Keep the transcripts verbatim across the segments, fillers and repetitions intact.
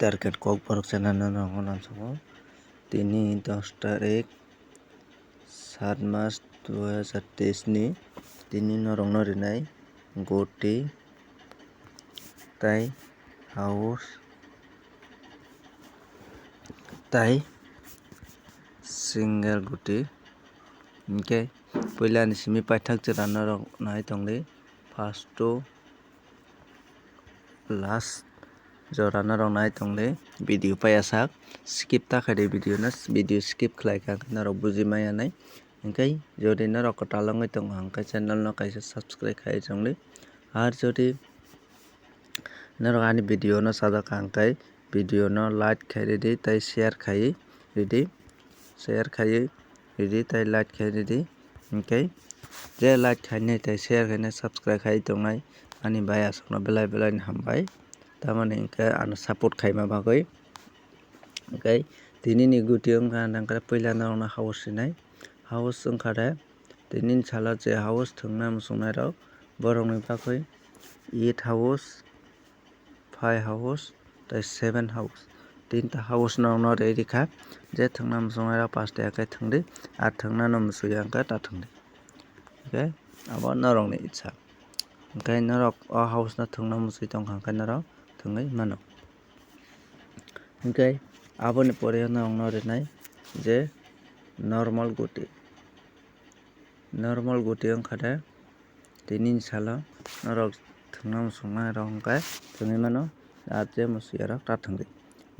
Target Kokborok channel no nongo nangjago. Tini dos tarik, sat mas dui hajar teis ni. Tini norok no rinai goti tai house tai single goti. Hinkhe puila ni simi paithak jora norok nai tongdi, first to last jora norok nai tongdi. Video paiyasak skip ta khaidi, video no, video skip khlai kha norok buji maya nai. Hinkhe jodi norok kwtal wngwi tongo hinkhe channel no kaisa subscribe khai tongdi. Ar jodi norok ani video no sajak kha hinkhe video no like khai ridi tai share khai ridi, share khai ridi tai like khai ridi. Hinkhe je like khainai tai share khainai subscribe khai tongnai ani bai aswkno belai belai ni hambai, tamoni hinkhe ano support khaima bagwi. Hinkhe tini ni goti wngkha nangkhe puila norokno house rinai, house wngkha de tini ni salo je house thwngna muchungnai rok borokni bagwi eight house, five house tei seven house, tinta house norokno ready kha. Je thwngna muchungnai rok paste khe thwngdi, ar thwngna no muchungya hwnkhe ta thwngdi, hinkhe abo norokni icha. Hinkhe norok o house no thwngna muchungwi tongkha hinkhe norok thwngwi mano. Hinkhe aboni pore norokno rinai je normal goti. Normal goti wngkha de tini ni salo norok thwngna muchungnai rok hinkhe thwngwi mano, ar je muchungya rok ta thwngdi.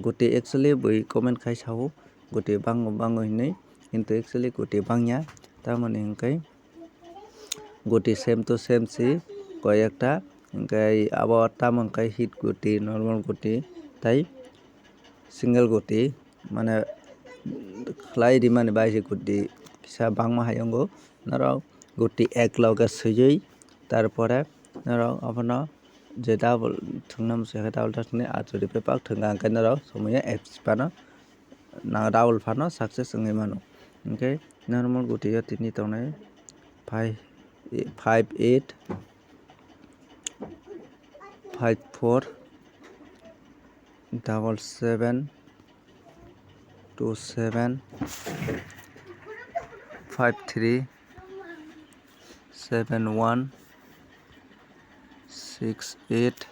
Goti actually bui comment khai sao goti bango bango hinwi, kintu actually goti bangya, tamoni hinkhe goti same to same si koi ekta, hinkhe abo tamo hinkhe hit goti, normal goti tai single goti, mane khlai rimani bai se goti kisa bangma hai wngo. Norok goti ek loge swiwi, tarpore norok abono je double thwngna muchungkhe double ta thwngdi, achuri pepak thwngkha hinkhe norok somoya apps phano na double phano success wngwi mano. Hinkhe normal goti o tini tongnai five, five eight, five four, double seven, two seven, five three, seven one, six eight,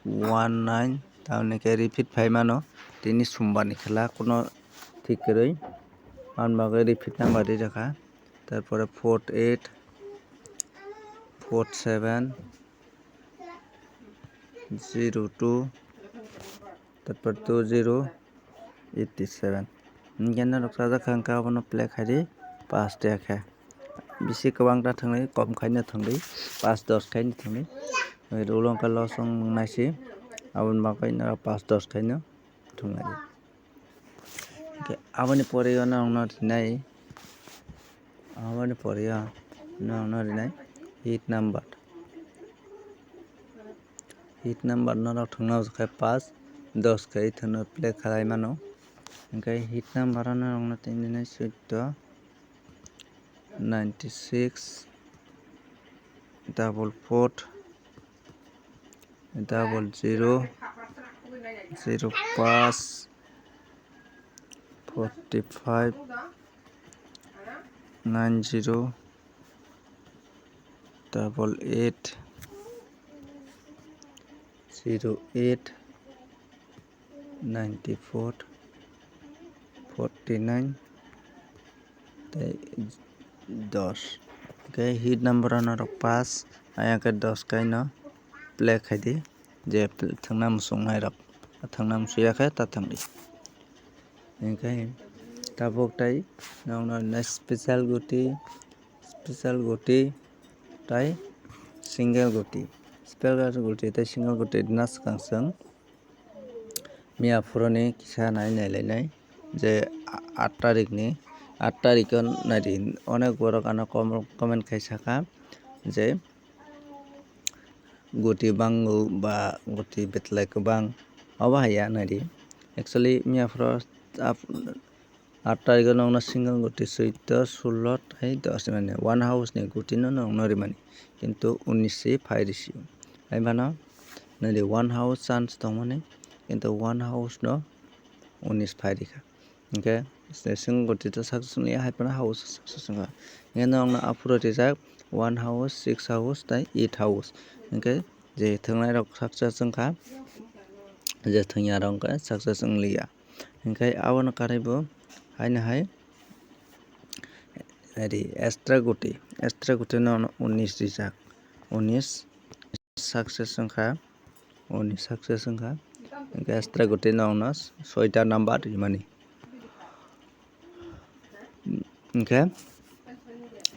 one nine, tamoni khe repeat phai mano. Tini sumbar ni khela kuno thik kwrwi, aboni bagwi repeat number rijak kha. Tarpore four eight, four seven, zero two, tarpor two zero eighty seven. Hinkhe norok sajak kha hinkhe abono play khaidi pass tiya khe. Bisi kwbang ta thwngwi, kom khaino thwngwi, pass dos khaino thwngwi. Rule wngkha loss wng nai se, aboni bagwi norok pass dos khaino thwngwi. Hinkhe aboni pore o norokno rinai, aboni pore o norokno rinai hit number. Hit number norok thwngna khe pass, dos khe ithwno play khlai mano. Hinkhe hit number o norokno tini rinai suito, ninety six, double four, double zero, zero five, forty five, nine zero, double eight, zero eight, ninety four, forty nine, tei dos. Hinkhe hit number o norok pass, ayang khe dos kaino play khaidi, je thwngna muchungnai rok, thwngna muchungya khe ta thwngdi. Hinkhe tabuk tai norokno rinai special goti, special goti tai single goti. Special goti tai single goti rwna swkang chwng miya phuruni kisa nai nailainai je aat tarikni, aat tarikno naidi. Onek borok ano comment khai saka je goti bango ba goti betlai kwbang, obo hai ya naidi. Actually miya phuru aat tarikgo nokno single goti suito sullo tei dos rimani, one house ni gotino nokno rimani, kintu unis se phai risi. Hai phano Nadi one house chance tongmani, kintu one house no unis phai rikha. Hingke single guti to success wngya, hai phano house success wngkha. Hingke norokno aphuru rijak one house, six house tei eight house. Hingke je thwngnai rok success wngkha, je thwngya rok hingke success wngliya. Hingke abono karwi bo haino hai ri extra guti, extra guti no unis rijak, unis success wngkha, unis success wngkha. Hingke extra guti no soita number rimani. Hingke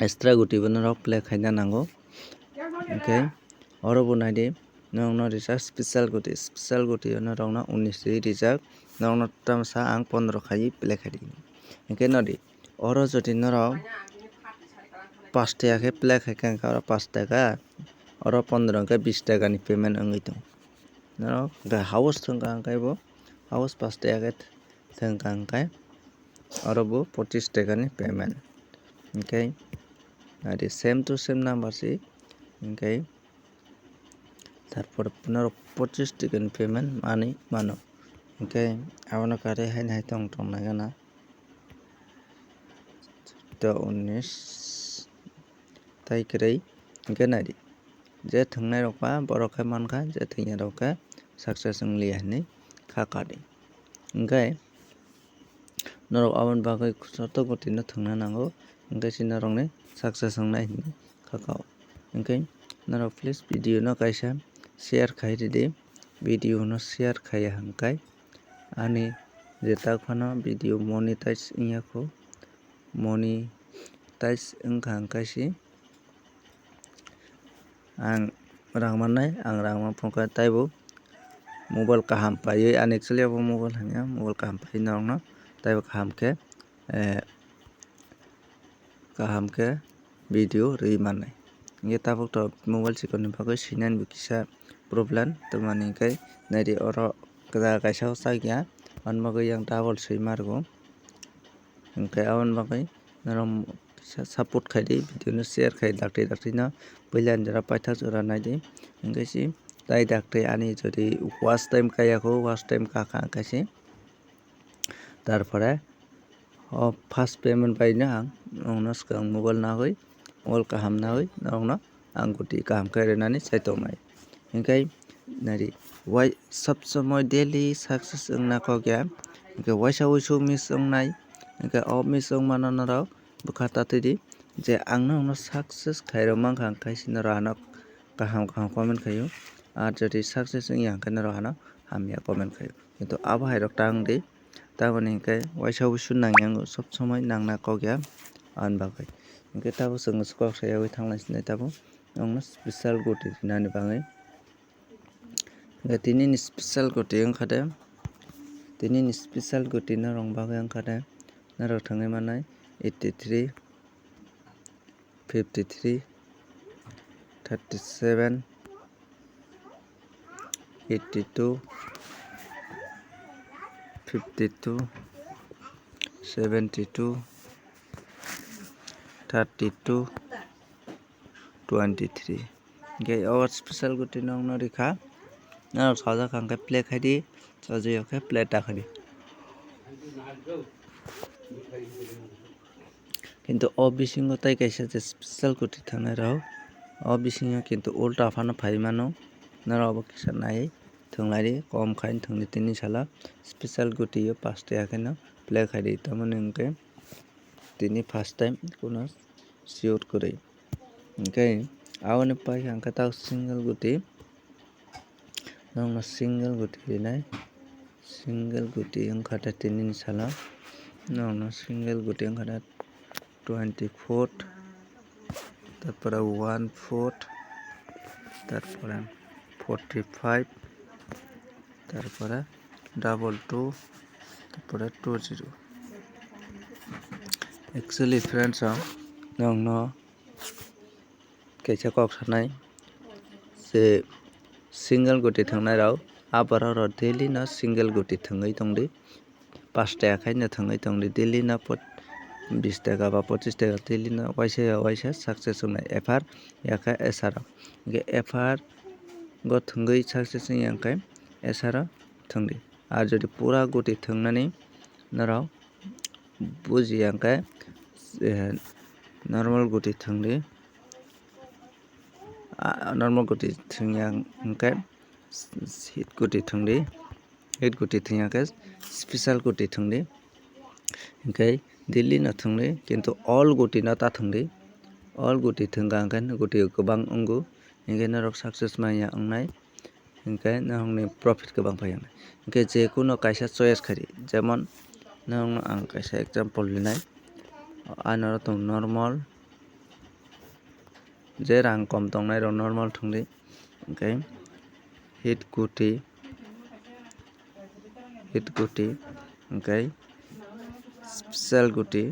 extra guti bo norok play khaina nango. Hingke oro bo naidi, norokno rijak special guti, special guti o norokno unis rijak, norokno tamsa ang pondro khai play khaidi. Hingke nodi, oro jodi norok pash taka khe play khaikha, hingke oro pash taka, oro pondro hingke bish taka ni payment wngwi tongo. Norok hingke house thwngkha, hingke bo house pash taka khe thwngkha, hingke oro bo pochis taka ni payment. Hingke nadi same to same number si, hingke tarpor norok pochis taka ni payment manwi mano. Hingke abono karwi haino hai tong tong nai gana. To unis tai kwrwi hingke nadi. Je thwngnai rok ba borok khe mankha, je thwngya rok khe success wngliya hinwi kha kadi. Hingke norok aboni bagwi joto gotino thwngna nango, hingke se norokni success wngnai hinwi kha kao. Hingke norok please video no kaisa share khai ridi, video no share khaiya hingkai ani je tak phano video monetize wngya kho, monetize wngkha hingkai se. Ang rang mannai, ang rang man phone khe taibo mobile kaham paiwi, ani actually abo mobile hamya, mobile kaham paiwi norokno taibo kaham khe, eh, kaham khe video rwi mannai. Hingke tabuk to mobile chikonni bagwi swinani bo kisa problem, tamoni hingke naidi oro kwtal kaisa o chakya, aboni bagwi yang double swi ma rwgo. Hingke aboni bagwi norok sa-, support khai di, video no share khai dakti dakti no, puila ni jora paithak jora nai di, hingke se tai dakti ani jodi watch time kaya kho, watch time kha kha hingke se, tarpore o first payment bai no ang nwng no swkang mobile nagwi, mobile kaham nagwi norok no ang goti kaham khe rwnani sai tongnai. Hingke nari wai sob somoi daily success wngna kok ya, hingke waisa wuisu miss wngnai, hingke o miss wngmano norok bwkha tatwi di je ang no success khairok mankha, hingke se norok ano kaham kaham comment khaio, ar jodi success wngya hingke norok ano hamya comment khaio. Kintu abo hai rok tang di, tamoni hingke waisa wuisu nangya wngkha, sob somoi nangna kok ya, aboni bagwi. Hingke tabuk chwng kok sayagwi thanglai sinai tabuk, nwng no special goti rinani bagwi. Hingke tini ni special goti wngkha de, tini ni special goti norok bagwi wngkha de, norok thangwi mannai eighty three, fifty three, thirty seven, eighty two, fifty two, seventy two, thirty two, twenty three. Hingke o special goti nwng no rikha, norok sajak hingke play khai di, sajak khe play ta khai di. Kintu o bisingo tai kaisa je special goti thangnai rok, o bisingo kintu ulta phano phai mano, norok bo kisa nai thwnglai di, kom khai thwngdi tini sala special goti o pash taka khe no play khai di, tamoni hingke tini first time kuno siyot kwrwi. Hingke aboni pai hingke ta single goti. Nwng no single goti rinai, single goti wngkha da tini ni salo, nwng no single goti wngkha da twenty four, tarpore one four, tarpore forty five, tarpore double two, tarpore two zero. Actually friends, nwng no kaisa kok sanai je single goti thangnai rok, a borok rok daily no single goti thangwi tongdi, pash taka khai no thangwi tongdi, daily no pot-, bish taka ba pochis taka daily no waisa ya waisa success wngnai, F R yakha S R rok, hingke F R go thwngwi success wngya hwnkhe S R o thwngdi. Ar jodi pura guti thwngnani norok bujiya hwnkhe, eh, normal guti thwngdi. Ah, normal guti thwngya hwnkhe hit guti thwngdi. Hit guti thwngya khe special guti thwngdi. Hwnkhe daily no thwngdi, kintu all guti no ta thwngdi. All guti thwngkha hwnkhe guti kwbang wngo, hwnkhe norok success manya wngnai, hwnkhe norokni profit kwbang phai wngnai. Hwnkhe je kuno kaisa choice khaidi, jemon norokno ang kaisa example rinai, ano tong normal, je rang kom tongnai rok normal thwngdi, hwnkhe hit guti, hit guti, hwnkhe special guti,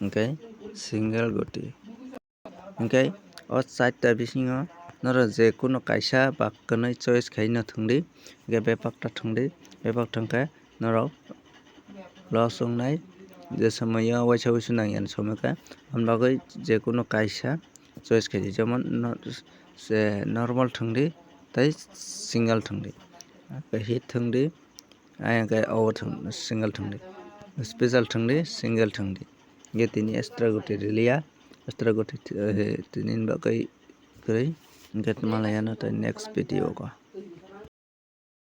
hwnkhe single guti. Hwnkhe o charta bisingo norok je kuno kaisa ba kwnwi choice khaino thwngdi, hwnkhe bebak ta thwngdi, bebak thwngkhe norok loss wngnai. Je somoio waisa wuisu nangya somoi khe, aboni bagwi je kuno kaisa choice khaidi, jemon no-, se normal thwngdi tei single thwngdi, hit thwngdi, ayang khe o thwng-, single thwngdi, special thwngdi, single thwngdi. Hwnkhe tini extra guti riliya, extra guti th-, eh, tini bagwi kwrwi, hwnkhe malaya no tei next video o.